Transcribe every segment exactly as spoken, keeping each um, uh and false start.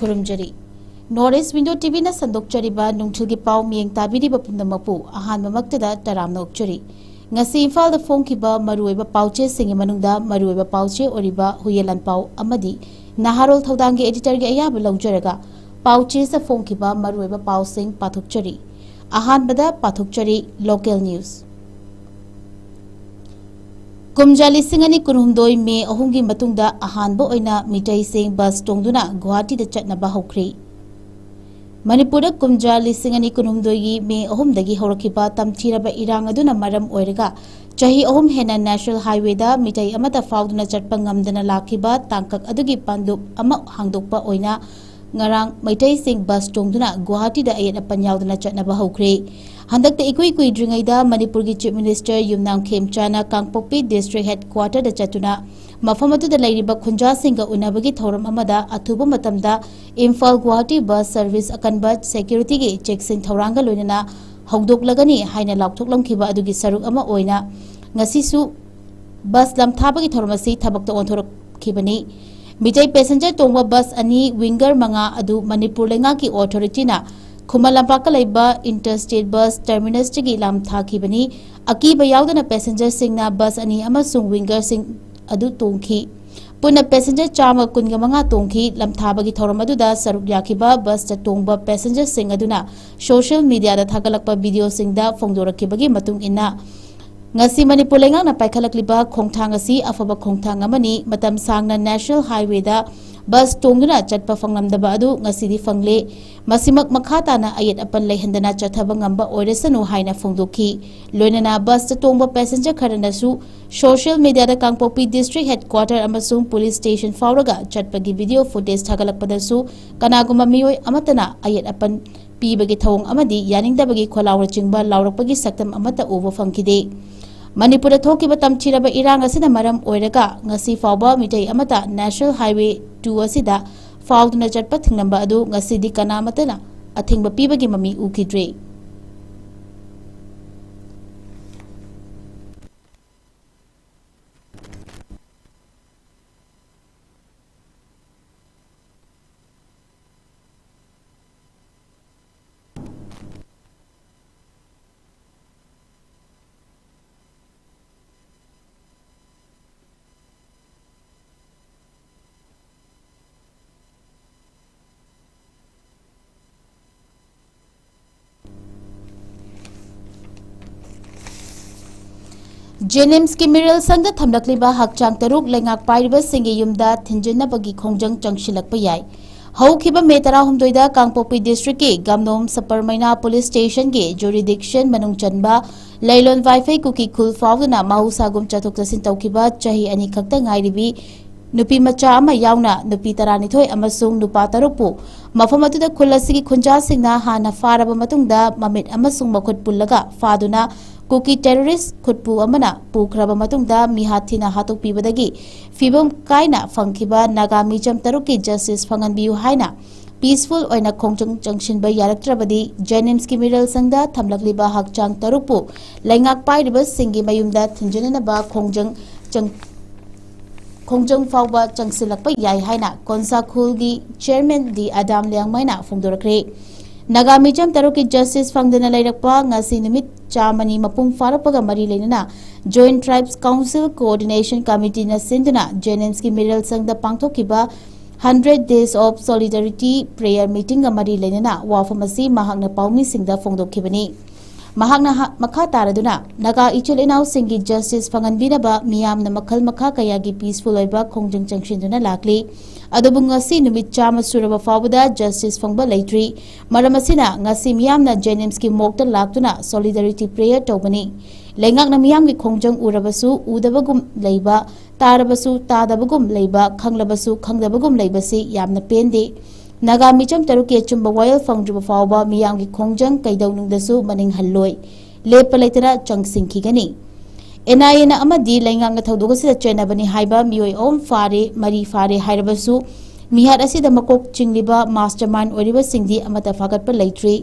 ꯈꯨꯔꯨꯝꯖꯔꯤ꯫ North East Window ꯇꯤꯚꯤꯅ ꯁꯟꯗꯣꯛꯆꯔꯤꯕ ꯅꯨꯡꯊꯤꯜꯒꯤ ꯄꯥꯎ ꯃꯤꯌꯦꯡ ꯇꯥꯕꯤꯔꯤꯕ ꯄꯨꯝꯅꯃꯛꯄꯨ ꯑꯍꯥꯟꯕꯃꯛꯇꯗ ꯇꯔꯥꯝꯅ ꯑꯣꯛꯆꯔꯤ꯫ ꯉꯁꯤ ꯏꯝꯐꯥꯜꯗ ꯐꯣꯡꯈꯤꯕ ꯃꯔꯨꯑꯣꯏꯕ ꯄꯥꯎꯆꯦꯁꯤꯡꯒꯤ ꯃꯅꯨꯡꯗ ꯃꯔꯨꯑꯣꯏꯕ ꯄꯥꯎꯆꯦ ꯑꯣꯏꯔꯤꯕ ꯍꯨꯌꯦꯟ ꯂꯥꯟꯄꯥꯎ ꯑꯃꯗꯤ ꯅꯍꯥꯔꯣꯜ ꯊꯧꯗꯥꯡꯒꯤ editorꯒꯤ ꯑꯌꯥꯕ ꯂꯧꯖꯔꯒ ꯄꯥꯎꯆꯦꯁꯤꯗ ꯐꯣꯡꯈꯤꯕ ꯃꯔꯨꯑꯣꯏꯕ ꯄꯥꯎꯁꯤꯡ ꯄꯥꯊꯣꯛꯆꯔꯤ꯫ ꯑꯍꯥꯟꯕꯗ ꯄꯥꯊꯣꯛꯆꯔꯤ local news꯫ ꯀꯨꯝꯖꯥ ꯂꯤꯁꯤꯡ ꯑꯅꯤ ꯀꯨꯟꯍꯨꯝꯗꯣꯏ ꯃꯦ ꯑꯍꯨꯝꯒꯤ ꯃꯇꯨꯡꯗ ꯑꯍꯥꯟꯕ ꯑꯣꯏꯅ ꯃꯤꯇꯩꯁꯤꯡ ꯕꯁ ꯇꯣꯡꯗꯨꯅ ꯒꯨꯋꯥꯍꯥꯇꯤꯗ ꯆꯠꯅꯕ ꯍꯧꯈ꯭ꯔꯦ꯫ ꯃꯅꯤꯄꯨꯔꯗ ꯀꯨꯝꯖꯥ ꯂꯤꯁꯤꯡ ꯑꯅꯤ ꯀꯨꯟꯍꯨꯝꯗꯣꯏꯒꯤ ꯃꯦ ꯑꯍꯨꯝꯗꯒꯤ ꯍꯧꯔꯛꯈꯤꯕ ꯇꯝꯊꯤꯔꯕ ꯏꯔꯥꯡ ꯑꯗꯨꯅ ꯃꯔꯝ ꯑꯣꯏꯔꯒ ꯆꯍꯤ ꯑꯍꯨꯝ ꯍꯦꯟꯅ National Highwayꯗ ꯃꯤꯇꯩ ꯑꯃꯠꯇ ꯐꯥꯎꯗꯨꯅ ꯆꯠꯄ ꯉꯝꯗꯅ ꯂꯥꯛꯈꯤꯕ ꯇꯥꯡꯀꯛ ꯑꯗꯨꯒꯤ ꯄꯥꯟꯗꯨꯞ ꯑꯃ ꯍꯥꯡꯗꯣꯛꯄ ꯑꯣꯏꯅ ꯉꯔꯥꯡ ꯃꯩꯇꯩꯁꯤꯡ ꯕꯁ ꯇꯣꯡꯗꯨꯅ ꯒꯨꯋꯥꯍꯥꯇꯤꯗ ꯑꯌꯦꯠ ꯑꯄꯟ ꯌꯥꯎꯗꯅ ꯆꯠꯅꯕ ꯍꯧꯈ꯭ꯔꯦ꯫ ꯍꯟꯗꯛꯇ ꯏꯀꯨꯏ ꯀꯨꯏꯗ꯭ꯔꯤꯉꯩꯗ ꯃꯅꯤꯄꯨꯔꯒꯤ Chief Minister ꯌꯨꯝꯅꯥꯝ ꯈꯦꯝꯆꯥꯅ ꯀꯥꯡꯄꯣꯛꯄꯤ District Headquarterꯗ ꯆꯠꯇꯨꯅ ꯃꯐꯝ ꯑꯗꯨꯗ ꯂꯩꯔꯤꯕ ꯈꯨꯟꯖꯥꯁꯤꯡꯒ ꯎꯅꯕꯒꯤ ꯊꯧꯔꯝ ꯑꯃꯗ ꯑꯊꯨꯕ ꯃꯇꯝꯗ ꯏꯝꯐꯥꯜ ꯒꯨꯋꯥꯍꯥꯇꯤ bus service ꯑꯀꯟꯕ securityꯒꯤ ꯆꯦꯛꯁꯤꯟ ꯊꯧꯔꯥꯡꯒ ꯂꯣꯏꯅꯅ ꯍꯧꯗꯣꯛꯂꯒꯅꯤ ꯍꯥꯏꯅ ꯂꯥꯎꯊꯣꯛꯂꯝꯈꯤꯕ ꯑꯗꯨꯒꯤ ꯁꯔꯨꯛ ꯑꯃ ꯑꯣꯏꯅ ꯉꯁꯤꯁꯨ ꯕꯁ ꯂꯝꯊꯥꯕꯒꯤ ꯊꯧꯔꯝ ꯑꯁꯤ ꯊꯕꯛꯇ ꯑꯣꯟꯊꯣꯔꯛꯈꯤꯕꯅꯤ꯫ ꯃꯤꯇꯩ passenger ꯇꯣꯡꯕ ꯕꯁ ꯑꯅꯤ, winger ꯃꯉꯥ ꯑꯗꯨ ꯃꯅꯤꯄꯨꯔ ꯂꯩꯉꯥꯛꯀꯤ authorityꯅ ꯈꯨꯃꯟ ꯂꯝꯄꯥꯛꯇ ꯂꯩꯕ Interstate Bus Terminusꯇꯒꯤ ꯂꯝꯊꯥꯈꯤꯕꯅꯤ꯫ ꯑꯀꯤꯕ ꯌꯥꯎꯗꯅ passengerꯁꯤꯡꯅ ꯕꯁ ꯑꯅꯤ ꯑꯃꯁꯨꯡ wingerꯁꯤꯡ ꯑꯗꯨ ꯇꯣꯡꯈꯤ꯫ ꯄꯨꯟꯅ passenger ꯆꯥꯝꯃ ꯀꯨꯟꯒ ꯃꯉꯥ ꯇꯣꯡꯈꯤ꯫ ꯂꯝꯊꯥꯕꯒꯤ ꯊꯧꯔꯝ ꯑꯗꯨꯗ ꯁꯔꯨꯛ ꯌꯥꯈꯤꯕ ꯕꯁꯇ ꯇꯣꯡꯕ passengerꯁꯤꯡ ꯑꯗꯨꯅ social mediaꯗ ꯊꯥꯒꯠꯂꯛꯄ videoꯁꯤꯡꯗ ꯐꯣꯡꯗꯣꯔꯛꯈꯤꯕꯒꯤ ꯃꯇꯨꯡ ꯏꯟꯅ, ꯉꯁꯤ ꯃꯅꯤꯄꯨꯔ ꯂꯩꯉꯥꯛꯅ ꯄꯥꯏꯈꯠꯂꯛꯂꯤꯕ ꯈꯣꯡꯊꯥꯡ ꯑꯁꯤ ꯑꯐꯕ ꯈꯣꯡꯊꯥꯡ ꯑꯃꯅꯤ꯫ ꯃꯇꯝ ꯁꯥꯡꯅ National Highwayꯗ ꯕꯁ ꯇꯣꯡꯗꯨꯅ ꯆꯠꯄ ꯐꯪꯂꯝꯗꯕ ꯑꯗꯨ ꯉꯁꯤꯗꯤ ꯐꯪꯂꯦ꯫ ꯃꯁꯤꯃꯛ ꯃꯈꯥ ꯇꯥꯅ ꯑꯌꯦꯠ ꯑꯄꯟ ꯂꯩꯍꯟꯗꯅ ꯆꯠꯊꯕ ꯉꯝꯕ ꯑꯣꯏꯔꯁꯅꯨ ꯍꯥꯏꯅ ꯐꯣꯡꯗꯣꯛꯈꯤ꯫ ꯂꯣꯏꯅꯅ ꯕꯁꯇ ꯇꯣꯡꯕ passenger ꯈꯔꯅꯁꯨ social mediaꯗ ꯀꯥꯡꯄꯣꯛꯄꯤ District Headquarter ꯑꯃꯁꯨꯡ police station ꯐꯥꯎꯔꯒ ꯆꯠꯄꯒꯤ video footage ꯊꯥꯒꯠꯂꯛꯄꯗꯁꯨ ꯀꯅꯥꯒꯨꯝꯕ ꯃꯤꯑꯣꯏ ꯑꯃꯠꯇꯅ ꯑꯌꯦꯠ ꯑꯄꯟ ꯄꯤꯕꯒꯤ ꯊꯧꯑꯣꯡ ꯑꯃꯗꯤ ꯌꯥꯅꯤꯡꯗꯕꯒꯤ ꯈꯣꯜꯂꯥꯎꯅꯆꯤꯡꯕ ꯂꯥꯎꯔꯛꯄꯒꯤ ꯁꯛꯇꯝ ꯑꯃꯠꯇ ꯎꯕ ꯐꯪꯈꯤꯗꯦ꯫ ꯃꯅꯤꯄꯨꯔꯗ ꯊꯣꯛꯈꯤꯕ ꯇꯝꯊꯤꯔꯕ ꯏꯔꯥꯡ ꯑꯁꯤꯅ ꯃꯔꯝ ꯑꯣꯏꯔꯒ ꯉꯁꯤ ꯐꯥꯎꯕ ꯃꯤꯇꯩ ꯑꯃꯠꯇ National Highway two ꯑꯁꯤꯗ ꯐꯥꯎꯗꯨꯅ ꯆꯠꯄ ꯊꯤꯡꯂꯝꯕ ꯑꯗꯨ ꯉꯁꯤꯗꯤ ꯀꯅꯥꯃꯠꯇꯅ ꯑꯊꯤꯡꯕ ꯄꯤꯕꯒꯤ ꯃꯃꯤ ꯎꯈꯤꯗ꯭ꯔꯤ꯫ ꯖꯦꯅꯤꯝꯁꯀꯤ ꯃꯤꯔꯦꯜ ꯁꯪꯗ ꯊꯝꯂꯛꯂꯤꯕ ꯍꯛꯆꯥꯡ ꯇꯔꯨꯛ ꯂꯩꯉꯥꯛ ꯄꯥꯏꯔꯤꯕꯁꯤꯡꯒꯤ ꯌꯨꯝꯗ ꯊꯤꯟꯖꯤꯟꯅꯕꯒꯤ ꯈꯣꯡꯖꯪ ꯆꯪꯁꯤꯜꯂꯛꯄ ꯌꯥꯏ꯫ ꯍꯧꯈꯤꯕ ꯃꯦ ꯇꯔꯥꯍꯨꯝꯗꯣꯏꯗ ꯀꯥꯡꯄꯣꯛꯄꯤ ꯗꯤꯁꯇ꯭ꯔꯤꯛꯀꯤ ꯒꯝꯅꯣꯝ ꯁꯄꯔꯃꯩꯅꯥ ꯄꯨꯂꯤꯁ ꯁ꯭ꯇꯦꯁꯟꯒꯤ ꯖꯨꯔꯤꯗꯤꯛꯁꯟ ꯃꯅꯨꯡ ꯆꯟꯕ ꯂꯩꯂꯣꯟ ꯋꯥꯏꯐꯩ ꯀꯨꯀꯤ ꯈꯨꯜ ꯐꯥꯎꯗꯨꯅ ꯃꯍꯧꯁꯥꯒꯨꯝ ꯆꯠꯊꯣꯛ ꯆꯠꯁꯤꯟ ꯇꯧꯈꯤꯕ ꯆꯍꯤ ꯑꯅꯤ ꯈꯛꯇ ꯉꯥꯏꯔꯤꯕꯤ ꯅꯨꯄꯤ ꯃꯆꯥ ꯑꯃ ꯌꯥꯎꯅ ꯅꯨꯄꯤ ꯇꯔꯥꯅꯤꯊꯣꯏ ꯑꯃꯁꯨꯡ ꯅꯨꯄꯥ ꯇꯔꯨꯛꯄꯨ ꯃꯐꯝ ꯑꯗꯨꯗ ꯈꯨꯜ ꯑꯁꯤꯒꯤ ꯈꯨꯟꯖꯥꯁꯤꯡꯅ ꯍꯥꯟꯅ ꯐꯥꯔꯕ ꯃꯇꯨꯡꯗ ꯃꯃꯤꯠ ꯑꯃꯁꯨꯡ ꯃꯈꯨꯠ ꯄꯨꯜꯂꯒ ꯐꯥꯗꯨꯅ ꯀꯨꯀꯤ ꯇꯦꯔꯣꯔꯤꯁ ꯈꯨꯠꯄꯨ ꯑꯃꯅ ꯄꯨꯈ꯭ꯔꯕ ꯃꯇꯨꯡꯗ ꯃꯤꯍꯥꯠ ꯊꯤꯅ ꯍꯥꯠꯇꯣꯛꯄꯤꯕꯗꯒꯤ ꯐꯤꯕꯝ ꯀꯥꯏꯅ ꯐꯪꯈꯤꯕ ꯅꯥꯒꯥ ꯃꯤꯆꯝ ꯇꯔꯨꯛꯀꯤ ꯖꯁꯇꯤꯁ ꯐꯪꯍꯟꯕꯤꯌꯨ ꯍꯥꯏꯅ ꯄꯤꯁꯐꯨꯜ ꯑꯣꯏꯅ ꯈꯣꯡꯖꯪ ꯆꯪꯁꯤꯟꯕ ꯌꯥꯔꯛꯇ꯭ꯔꯕꯗꯤ ꯖꯦꯅꯤꯝꯁꯀꯤ ꯃꯤꯔꯦꯜ ꯁꯪꯗ ꯊꯝꯂꯛꯂꯤꯕ ꯍꯛꯆꯥꯡ ꯇꯔꯨꯛꯄꯨ ꯂꯩꯉꯥꯛ ꯄꯥꯏꯔꯤꯕꯁꯤꯡꯒꯤ ꯃꯌꯨꯝꯗ ꯊꯤꯟꯖꯤꯟꯅꯅꯕ ꯈꯣꯡꯖꯪ ꯆꯪ-, ꯈꯣꯡꯖꯪ ꯐꯥꯎꯕ ꯆꯪꯁꯤꯜꯂꯛꯄ ꯌꯥꯏ ꯍꯥꯏꯅ ꯀꯣꯟꯁꯥꯈꯨꯜꯒꯤ ꯆꯤꯌꯔꯃꯦꯟ ꯗꯤ ꯑꯗꯥꯝ ꯂꯤꯌꯥꯡꯃꯩꯅ ꯐꯣꯡꯗꯣꯔꯛꯈ꯭ꯔꯦ꯫ ꯅꯥꯒꯥ ꯃꯤꯆꯝ ꯇꯔꯨꯛꯀꯤ ꯖꯁꯇꯤꯁ ꯐꯪꯗꯅ ꯂꯩꯔꯛꯄ ꯉꯁꯤ ꯅꯨꯃꯤꯠ ꯆꯥꯝꯃꯅꯤ ꯃꯄꯨꯡ ꯐꯥꯔꯛꯄꯒ ꯃꯔꯤ ꯂꯩꯅꯅ Joint Tribes Council Coordination Committeeꯅ ꯁꯤꯟꯗꯨꯅ ꯖꯦꯅꯤꯝꯁꯀꯤ ꯃꯤꯔꯦꯜ ꯁꯪꯗ ꯄꯥꯡꯊꯣꯛꯈꯤꯕ Hundred Days of Solidarity Prayer Meetingꯒ ꯃꯔꯤ ꯂꯩꯅꯅ ꯋꯥꯐꯝ ꯑꯁꯤ ꯃꯍꯥꯛꯅ ꯄꯥꯎꯃꯤꯁꯤꯡꯗ ꯐꯣꯡꯗꯣꯛꯈꯤꯕꯅꯤ꯫ ꯃꯍꯥꯛꯅ ꯍꯥ-, ꯃꯈꯥ ꯇꯥꯔꯗꯨꯅ ꯅꯥꯒꯥ ꯏꯆꯤꯜ ꯏꯅꯥꯎꯁꯤꯡꯒꯤ ꯖꯁꯇꯤꯁ ꯐꯪꯍꯟꯕꯤꯅꯕ ꯃꯤꯌꯥꯝꯅ ꯃꯈꯜ ꯃꯈꯥ ꯀꯌꯥꯒꯤ ꯄꯤꯁꯐꯨꯜ ꯑꯣꯏꯕ ꯈꯣꯡꯖꯪ ꯆꯪꯁꯤꯟꯗꯨꯅ ꯂꯥꯛꯂꯤ꯫ ꯑꯗꯨꯕꯨ ꯉꯁꯤ ꯅꯨꯃꯤꯠ ꯆꯥꯝꯃ ꯁꯨꯔꯕ ꯐꯥꯎꯕꯗ ꯖꯁꯇꯤꯁ ꯐꯪꯕ ꯂꯩꯇ꯭ꯔꯤ꯫ ꯃꯔꯝ ꯑꯁꯤꯅ ꯉꯁꯤ ꯃꯤꯌꯥꯝꯅ ꯖꯦꯅꯤꯝꯁꯀꯤ ꯃꯣꯔꯒꯇ ꯂꯥꯛꯇꯨꯅ ꯁꯣꯂꯤꯗꯥꯔꯤꯇꯤ ꯄ꯭ꯔꯦꯌꯔ ꯇꯧꯕꯅꯤ꯫ ꯂꯩꯉꯥꯛꯅ ꯃꯤꯌꯥꯝꯒꯤ ꯈꯣꯡꯖꯪ ꯎꯔꯕꯁꯨ ꯎꯗꯕꯒꯨꯝ ꯂꯩꯕ, ꯇꯥꯔꯕꯁꯨ ꯇꯥꯗꯕꯒꯨꯝ ꯂꯩꯕ, ꯈꯪꯂꯕꯁꯨ ꯈꯪꯗꯕꯒꯨꯝ ꯂꯩꯕꯁꯤ ꯌꯥꯝꯅ ꯄꯦꯟꯗꯦ꯫ ꯅꯥꯒꯥ ꯃꯤꯆꯝ ꯇꯔꯨꯛꯀꯤ ꯑꯆꯨꯝꯕ ꯋꯥꯌꯦꯜ ꯐꯪꯗ꯭ꯔꯤꯕ ꯐꯥꯎꯕ ꯃꯤꯌꯥꯝꯒꯤ ꯈꯣꯡꯖꯪ ꯀꯩꯗꯧꯅꯨꯡꯗꯁꯨ ꯃꯅꯤꯡ ꯍꯜꯂꯣꯏ꯫ ꯂꯦꯞꯄ ꯂꯩꯇꯅ ꯆꯪꯁꯤꯟꯈꯤꯒꯅꯤ꯫ ꯑꯦꯟ ꯑꯥꯏ ꯑꯦꯅ ꯑꯃꯗꯤ ꯂꯩꯉꯥꯛꯅ ꯊꯧꯗꯣꯛ ꯑꯁꯤꯗ ꯆꯦꯟꯅꯕꯅꯤ ꯍꯥꯏꯕ ꯃꯤꯑꯣꯏ ꯑꯍꯨꯝ ꯐꯥꯔꯦ, ꯃꯔꯤ ꯐꯥꯔꯦ ꯍꯥꯏꯔꯕꯁꯨ ꯃꯤꯍꯥꯠ ꯑꯁꯤꯗ ꯃꯀꯣꯛ ꯆꯤꯡꯂꯤꯕ ꯃꯥꯁꯇꯔ ꯃꯥꯏꯟ ꯑꯣꯏꯔꯤꯕꯁꯤꯡꯗꯤ ꯑꯃꯠꯇ ꯐꯥꯒꯠꯄ ꯂꯩꯇ꯭ꯔꯤ꯫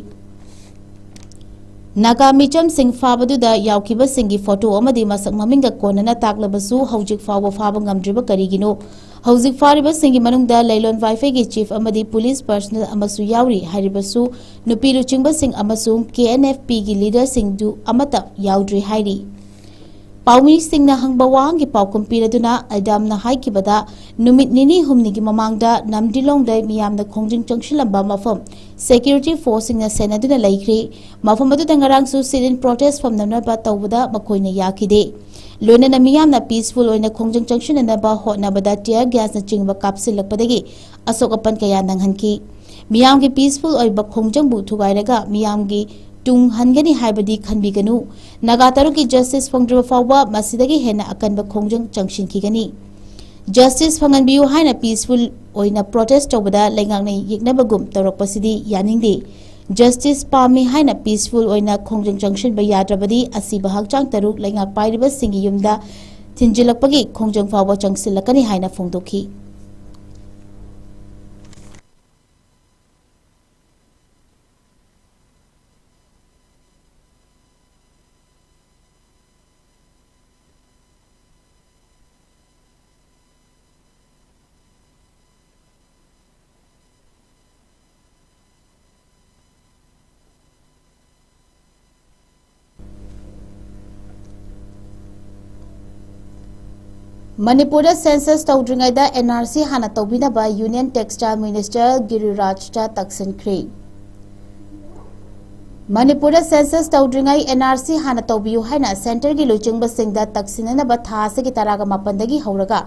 ꯅꯥꯒꯥ ꯃꯤꯆꯝꯁꯤꯡ ꯐꯥꯕꯗꯨꯗ ꯌꯥꯎꯈꯤꯕꯁꯤꯡꯒꯤ ꯐꯣꯇꯣ ꯑꯃꯗꯤ ꯃꯁꯛ ꯃꯃꯤꯡꯒ ꯀꯣꯟꯅꯅ ꯇꯥꯛꯂꯕꯁꯨ ꯍꯧꯖꯤꯛ ꯐꯥꯎꯕ ꯐꯥꯕ ꯉꯝꯗ꯭ꯔꯤꯕ ꯀꯔꯤꯒꯤꯅꯣ? ꯍꯧꯖꯤꯛ ꯐꯥꯔꯤꯕꯁꯤꯡꯒꯤ ꯃꯅꯨꯡꯗ ꯂꯩꯂꯣꯟ ꯋꯥꯏꯐꯩꯒꯤ ꯆꯤꯐ ꯑꯃꯗꯤ ꯄꯨꯂꯤꯁ ꯄꯔꯁꯅꯦꯜ ꯑꯃꯁꯨ ꯌꯥꯎꯔꯤ ꯍꯥꯏꯔꯤꯕꯁꯨ ꯅꯨꯄꯤ ꯂꯨꯆꯤꯡꯕꯁꯤꯡ ꯑꯃꯁꯨꯡ ꯀꯦ ꯑꯦꯟ ꯑꯦꯐ ꯄꯤꯒꯤ ꯂꯤꯗꯔꯁꯤꯡꯗꯨ ꯑꯃꯠꯇ ꯌꯥꯎꯗ꯭ꯔꯤ ꯍꯥꯏꯔꯤ꯫ ꯄꯥꯎꯃꯤꯁꯤꯡꯅ ꯍꯪꯕ ꯋꯥꯍꯪꯒꯤ ꯄꯥꯎꯈꯨꯝ ꯄꯤꯔꯗꯨꯅ ꯑꯗꯥꯝꯅ ꯍꯥꯏꯈꯤꯕꯗ, ꯅꯨꯃꯤꯠ ꯅꯤꯅꯤ ꯍꯨꯝꯅꯤꯒꯤ ꯃꯃꯥꯡꯗ ꯅꯝꯗꯤꯂꯣꯡꯗ ꯃꯤꯌꯥꯝꯅ ꯈꯣꯡꯖꯪ ꯆꯪꯁꯤꯜꯂꯝꯕ ꯃꯐꯝ ꯁꯦꯀ꯭ꯌꯨꯔꯤꯇꯤ ꯐꯣꯔꯁꯁꯤꯡꯅ ꯁꯦꯟꯅꯗꯨꯅ ꯂꯩꯈ꯭ꯔꯤ꯫ ꯃꯐꯝ ꯑꯗꯨꯗ ꯉꯔꯥꯡꯁꯨ sit-in protest ꯐꯝꯅꯅꯕ ꯇꯧꯕꯗ ꯃꯈꯣꯏꯅ ꯌꯥꯈꯤꯗꯦ꯫ ꯂꯣꯏꯅꯅ ꯃꯤꯌꯥꯝꯅ peaceful ꯑꯣꯏꯅ ꯈꯣꯡꯖꯪ ꯆꯪꯁꯤꯟꯅꯅꯕ ꯍꯣꯠꯅꯕꯗ tear gasꯅꯆꯤꯡꯕ ꯀꯥꯞꯁꯤꯜꯂꯛꯄꯗꯒꯤ ꯑꯁꯣꯛ ꯑꯄꯟ ꯀꯌꯥ ꯅꯪꯍꯟꯈꯤ꯫ ꯃꯤꯌꯥꯝꯒꯤ peaceful ꯑꯣꯏꯕ ꯈꯣꯡꯖꯪꯕꯨ ꯊꯨꯒꯥꯏꯔꯒ ꯃꯤꯌꯥꯝꯒꯤ ꯇꯨꯡ ꯍꯟꯒꯅꯤ ꯍꯥꯏꯕꯗꯤ ꯈꯟꯕꯤꯒꯅꯨ꯫ ꯅꯥꯒꯥ ꯇꯔꯨꯛꯀꯤ justice ꯐꯪꯗ꯭ꯔꯤꯕ ꯐꯥꯎꯕ ꯃꯁꯤꯗꯒꯤ ꯍꯦꯟꯅ ꯑꯀꯟꯕ ꯈꯣꯡꯖꯪ ꯆꯪꯁꯤꯟꯈꯤꯒꯅꯤ꯫ Justice ꯐꯪꯍꯟꯕꯤꯌꯨ ꯍꯥꯏꯅ peaceful ꯑꯣꯏꯅ protest ꯇꯧꯕꯗ ꯂꯩꯉꯥꯛꯅ ꯌꯦꯛꯅꯕꯒꯨꯝ ꯇꯧꯔꯛꯄꯁꯤꯗꯤ ꯌꯥꯅꯤꯡꯗꯦ꯫ Justice ꯄꯥꯝꯃꯤ ꯍꯥꯏꯅ peaceful ꯑꯣꯏꯅ ꯈꯣꯡꯖꯪ ꯆꯪꯁꯤꯟꯕ ꯌꯥꯗ꯭ꯔꯕꯗꯤ ꯑꯁꯤꯕ ꯍꯛꯆꯥꯡ ꯇꯔꯨꯛ ꯂꯩꯉꯥꯛ ꯄꯥꯏꯔꯤꯕꯁꯤꯡꯒꯤ ꯌꯨꯝꯗ ꯊꯤꯟꯖꯤꯜꯂꯛꯄꯒꯤ ꯈꯣꯡꯖꯪ ꯐꯥꯎꯕ ꯆꯪꯁꯤꯜꯂꯛꯀꯅꯤ ꯍꯥꯏꯅ ꯐꯣꯡꯗꯣꯛꯈꯤ꯫ ꯃꯅꯤꯄꯨꯔꯗ census ꯇꯧꯗ꯭ꯔꯤꯉꯩꯗ N R C ꯍꯥꯟꯅ ꯇꯧꯕꯤꯅꯕ Union Textile Minister ꯒꯤꯔꯤꯔꯥꯖꯇ ꯇꯛꯁꯤꯟꯈ꯭ꯔꯦ꯫ ꯃꯅꯤꯄꯨꯔꯗ census ꯇꯧꯗ꯭ꯔꯤꯉꯩ N R C ꯍꯥꯟꯅ ꯇꯧꯕꯤꯌꯨ ꯍꯥꯏꯅ centreꯒꯤ ꯂꯨꯆꯤꯡꯕꯁꯤꯡꯗ ꯇꯛꯁꯤꯟꯅꯅꯕ ꯊꯥ ꯑꯁꯤꯒꯤ ꯇꯔꯥꯒ ꯃꯥꯄꯟꯗꯒꯤ ꯍꯧꯔꯒ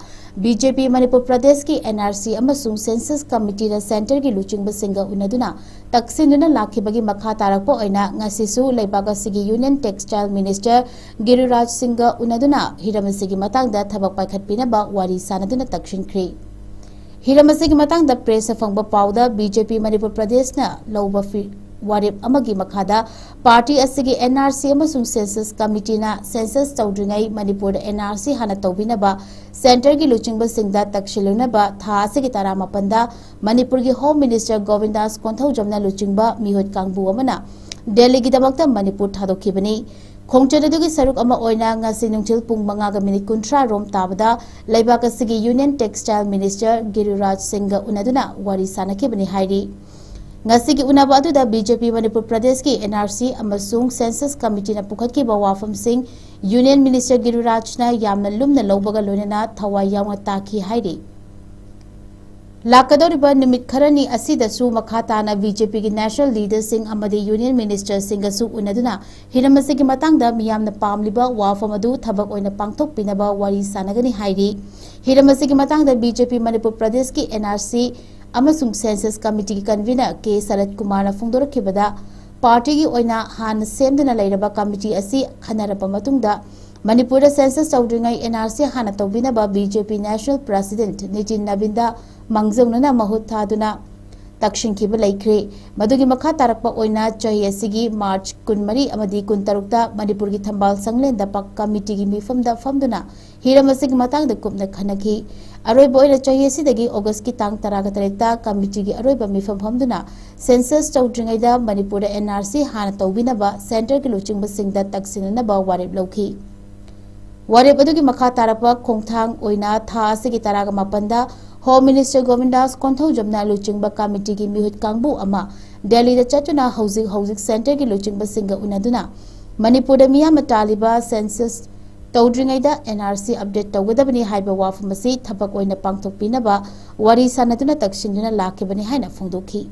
B J P ꯃꯅꯤꯄꯨꯔ ꯄ꯭ꯔꯗꯦꯁꯀꯤ N R C ꯑꯃꯁꯨꯡ Census Committeeꯅ centreꯒꯤ ꯂꯨꯆꯤꯡꯕꯁꯤꯡꯒ ꯎꯅꯗꯨꯅ ꯇꯛꯁꯤꯟꯗꯨꯅ ꯂꯥꯛꯈꯤꯕꯒꯤ ꯃꯈꯥ ꯇꯥꯔꯛꯄ ꯑꯣꯏꯅ ꯉꯁꯤꯁꯨ ꯂꯩꯕꯥꯛ ꯑꯁꯤꯒꯤ Union Textile Minister ꯒꯤꯔꯤꯔꯥꯖ ꯁꯤꯡꯒ ꯎꯅꯗꯨꯅ ꯍꯤꯔꯝ ꯑꯁꯤꯒꯤ ꯃꯇꯥꯡꯗ ꯊꯕꯛ ꯄꯥꯏꯈꯠꯄꯤꯅꯕ ꯋꯥꯔꯤ ꯁꯥꯅꯗꯨꯅ ꯇꯛꯁꯤꯟꯈ꯭ꯔꯦ꯫ ꯍꯤꯔꯝ ꯑꯁꯤꯒꯤ ꯃꯇꯥꯡꯗ pressꯇ ꯐꯪꯕ ꯄꯥꯎꯗ B J P ꯃꯅꯤꯄꯨꯔ ꯄ꯭ꯔꯗꯦꯁꯅ ꯂꯧꯕ ꯐꯤ-, ꯋꯥꯔꯦꯞ ꯑꯃꯒꯤ ꯃꯈꯥꯗ party ꯑꯁꯤꯒꯤ N R C ꯑꯃꯁꯨꯡ Census Committeeꯅ census ꯇꯧꯗ꯭ꯔꯤꯉꯩ ꯃꯅꯤꯄꯨꯔꯗ N R C ꯍꯥꯟꯅ ꯇꯧꯕꯤꯅꯕ centreꯒꯤ ꯂꯨꯆꯤꯡꯕꯁꯤꯡꯗ ꯇꯛꯁꯤꯜꯂꯨꯅꯕ ꯊꯥ ꯑꯁꯤꯒꯤ ꯇꯔꯥꯃꯥꯄꯟꯗ ꯃꯅꯤꯄꯨꯔꯒꯤ Home Minister ꯒꯣꯕꯤꯟꯗꯥꯁ ꯀꯣꯟꯊꯧꯖꯝꯅ ꯂꯨꯆꯤꯡꯕ ꯃꯤꯍꯨꯠ ꯀꯥꯡꯕꯨ ꯑꯃꯅ ꯗꯦꯜꯂꯤꯒꯤꯗꯃꯛꯇ ꯃꯅꯤꯄꯨꯔ ꯊꯥꯗꯣꯛꯈꯤꯕꯅꯤ꯫ ꯈꯣꯡꯆꯠ ꯑꯗꯨꯒꯤ ꯁꯔꯨꯛ ꯑꯃ ꯑꯣꯏꯅ ꯉꯁꯤ ꯅꯨꯡꯊꯤꯜ ꯄꯨꯡ ꯃꯉꯥꯒ minute ꯀꯨꯟꯊ꯭ꯔꯥ ꯔꯣꯝ ꯇꯥꯕꯗ ꯂꯩꯕꯥꯛ ꯑꯁꯤꯒꯤ Union Textile Minister ꯒꯤꯔꯤꯔꯥꯖ ꯁꯤꯡꯒ ꯎꯅꯗꯨꯅ ꯋꯥꯔꯤ ꯁꯥꯅꯈꯤꯕꯅꯤ ꯍꯥꯏꯔꯤ꯫ ꯉꯁꯤꯒꯤ ꯎꯅꯕ ꯑꯗꯨꯗ B J P ꯃꯅꯤꯄꯨꯔ ꯄ꯭ꯔꯗꯦꯁꯀꯤ N R C ꯑꯃꯁꯨꯡ Census Committeeꯅ ꯄꯨꯈꯠꯈꯤꯕ ꯋꯥꯐꯝꯁꯤꯡ Union Minister ꯒꯤꯔꯤꯔꯥꯖꯅ ꯌꯥꯝꯅ ꯂꯨꯝꯅ ꯂꯧꯕꯒ ꯂꯣꯏꯅꯅ ꯊꯋꯥꯏ ꯌꯥꯎꯅ ꯇꯥꯈꯤ ꯍꯥꯏꯔꯤ꯫ ꯂꯥꯛꯀꯗꯧꯔꯤꯕ ꯅꯨꯃꯤꯠ ꯈꯔꯅꯤ ꯑꯁꯤꯗꯁꯨ ꯃꯈꯥ ꯇꯥꯅ ꯕꯤ ꯖꯦ ꯄꯤꯒꯤ national leaderꯁꯤꯡ ꯑꯃꯗꯤ union ministerꯁꯤꯡꯒꯁꯨ ꯎꯅꯗꯨꯅ ꯍꯤꯔꯝ ꯑꯁꯤꯒꯤ ꯃꯇꯥꯡꯗ ꯃꯤꯌꯥꯝꯅ ꯄꯥꯝꯂꯤꯕ ꯋꯥꯐꯝ ꯑꯗꯨ ꯊꯕꯛ ꯑꯣꯏꯅ ꯄꯥꯡꯊꯣꯛꯄꯤꯅꯕ ꯋꯥꯔꯤ ꯁꯥꯟꯅꯒꯅꯤ ꯍꯥꯏꯔꯤ꯫ ꯍꯤꯔꯝ ꯑꯁꯤꯒꯤ ꯃꯇꯥꯡꯗ ꯕꯤ ꯖꯦ ꯄꯤ ꯃꯅꯤꯄꯨꯔ ꯄ꯭ꯔꯗꯦꯁꯀꯤ ꯑꯦꯟ ꯑꯥꯔ ꯁꯤ ꯑꯃꯁꯨꯡ census committeeꯒꯤ convener ꯀꯦ ꯁꯔꯠ ꯀꯨꯃꯥꯔꯅ ꯐꯣꯡꯗꯣꯔꯛꯈꯤꯕꯗ, ꯄꯥꯔꯇꯤꯒꯤ ꯑꯣꯏꯅ ꯍꯥꯟꯅ ꯁꯦꯝꯗꯨꯅ ꯂꯩꯔꯕ committee ꯑꯁꯤ ꯈꯟꯅꯔꯕ ꯃꯇꯨꯡꯗ ꯃꯅꯤꯄꯨꯔꯗ census ꯇꯧꯗ꯭ꯔꯤꯉꯩ ꯑꯦꯟ ꯑꯥꯔ ꯁꯤ ꯍꯥꯟꯅ ꯇꯧꯕꯤꯅꯕ ꯕꯤ ꯖꯦ ꯄꯤ national president ꯅꯤꯇꯤꯟ ꯅꯕꯤꯟꯗ ꯃꯥꯡꯖꯧꯅꯅ ꯃꯍꯨꯠ ꯊꯥꯗꯨꯅ ꯇꯛꯁꯤꯟꯈꯤꯕ ꯂꯩꯈ꯭ꯔꯦ꯫ ꯃꯗꯨꯒꯤ ꯃꯈꯥ ꯇꯥꯔꯛꯄ ꯑꯣꯏꯅ ꯆꯍꯤ ꯑꯁꯤꯒꯤ ꯃꯥꯔꯆ ꯀꯨꯟꯃꯔꯤ ꯑꯃꯗꯤ ꯀꯨꯟꯇꯔꯨꯛꯇ ꯃꯅꯤꯄꯨꯔꯒꯤ ꯊꯝꯕꯥꯜ ꯁꯪꯂꯦꯟꯗ ꯄ-, committeeꯒꯤ ꯃꯤꯐꯝꯗ ꯐꯝꯗꯨꯅ ꯍꯤꯔꯝ ꯑꯁꯤꯒꯤ ꯃꯇꯥꯡꯗ ꯀꯨꯞꯅ ꯈꯟꯅꯈꯤ꯫ ꯑꯔꯣꯏꯕ ꯑꯣꯏꯅ ꯆꯍꯤ ꯑꯁꯤꯗꯒꯤ ꯑꯣꯒꯁꯀꯤ ꯇꯥꯡ ꯇꯔꯥꯒ ꯇꯔꯦꯠꯇ committeeꯒꯤ ꯑꯔꯣꯏꯕ ꯃꯤꯐꯝ ꯐꯝꯗꯨꯅ census ꯇꯧꯗ꯭ꯔꯤꯉꯩꯗ ꯃꯅꯤꯄꯨꯔꯗ ꯑꯦꯟ ꯑꯥꯔ ꯁꯤ ꯍꯥꯟꯅ ꯇꯧꯕꯤꯅꯕ centreꯒꯤ ꯂꯨꯆꯤꯡꯕꯁꯤꯡꯗ ꯇꯛꯁꯤꯟꯅꯅꯕ ꯋꯥꯔꯦꯞ ꯂꯧꯈꯤ꯫ ꯋꯥꯔꯦꯞ ꯑꯗꯨꯒꯤ ꯃꯈꯥ ꯇꯥꯔꯛꯄ ꯈꯣꯡꯊꯥꯡ ꯑꯣꯏꯅ ꯊꯥ ꯑꯁꯤꯒꯤ ꯇꯔꯥꯒ ꯃꯥꯄꯟꯗ Home Minister ꯒꯣꯕꯤꯟꯗꯥꯁ ꯀꯣꯟꯊꯧꯖꯝꯅ ꯂꯨꯆꯤꯡꯕ committeeꯒꯤ ꯃꯤꯍꯨꯠ ꯀꯥꯡꯕꯨ ꯑꯃ ꯗꯦꯜꯂꯤꯗ ꯆꯠꯇꯨꯅ ꯍꯧꯖꯤꯛ ꯍꯧꯖꯤꯛ centreꯒꯤ ꯂꯨꯆꯤꯡꯕꯁꯤꯡꯒ ꯎꯅꯗꯨꯅ ꯃꯅꯤꯄꯨꯔꯗ ꯃꯤꯌꯥꯝꯅ ꯇꯥꯜꯂꯤꯕ census ꯇꯧꯗ꯭ꯔꯤꯉꯩꯗ ꯑꯦꯟ ꯑꯥꯔ ꯁꯤ update ꯇꯧꯒꯗꯕꯅꯤ ꯍꯥꯏꯕ ꯋꯥꯐꯝ ꯑꯁꯤ ꯊꯕꯛ ꯑꯣꯏꯅ ꯄꯥꯡꯊꯣꯛꯄꯤꯅꯕ ꯋꯥꯔꯤ ꯁꯥꯟꯅꯗꯨꯅ ꯇꯛꯁꯤꯟꯗꯨꯅ ꯂꯥꯛꯈꯤꯕꯅꯤ ꯍꯥꯏꯅ ꯐꯣꯡꯗꯣꯛꯈꯤ꯫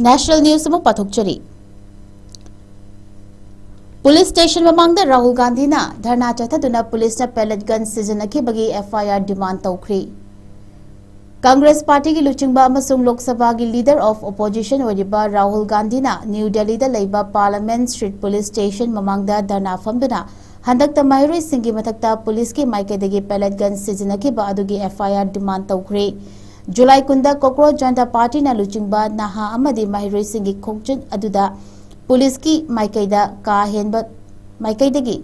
National news ꯑꯃꯨꯛ ꯄꯥꯊꯣꯛꯆꯔꯤ꯫ Police station ꯃꯃꯥꯡꯗ ꯔꯥꯍꯨꯜ ꯒꯥꯟꯙꯤꯅ ꯙꯔꯅꯥ ꯆꯠꯊꯗꯨꯅ policeꯅ pellet gun ꯁꯤꯖꯤꯟꯅꯈꯤꯕꯒꯤ F I R demand ꯇꯧꯈ꯭ꯔꯤ꯫ Congress partyꯒꯤ ꯂꯨꯆꯤꯡꯕ ꯑꯃꯁꯨꯡ ꯂꯣꯛ ꯁꯚꯥꯒꯤ leader of opposition ꯑꯣꯏꯔꯤꯕ ꯔꯥꯍꯨꯜ ꯒꯥꯟꯙꯤꯅ ꯅ꯭ꯌꯨ ꯗꯦꯜꯂꯤꯗ ꯂꯩꯕ Parliament Street police station ꯃꯃꯥꯡꯗ ꯙꯔꯅꯥ ꯐꯝꯗꯨꯅ ꯍꯟꯗꯛꯇ ꯃꯍꯩꯔꯣꯏꯁꯤꯡꯒꯤ ꯃꯊꯛꯇ policeꯀꯤ ꯃꯥꯏꯀꯩꯗꯒꯤ pellet gun ꯁꯤꯖꯤꯟꯅꯈꯤꯕ ꯑꯗꯨꯒꯤ F I R demand ꯇꯧꯈ꯭ꯔꯦ꯫ ꯖꯨꯂꯥꯏ ꯀꯨꯟꯗ ꯀꯣꯀ꯭ꯔꯣꯖ ꯖꯅꯇꯥ ꯄꯥꯔꯇꯤꯅ ꯂꯨꯆꯤꯡꯕ ꯅꯍꯥ ꯑꯃꯗꯤ ꯃꯍꯩꯔꯣꯏꯁꯤꯡꯒꯤ ꯈꯣꯡꯆꯠ ꯑꯗꯨꯗ ꯄꯨꯂꯤꯁꯀꯤ ꯃꯥꯏꯀꯩꯗ ꯀꯥ ꯍꯦꯟꯕ, ꯃꯥꯏꯀꯩꯗꯒꯤ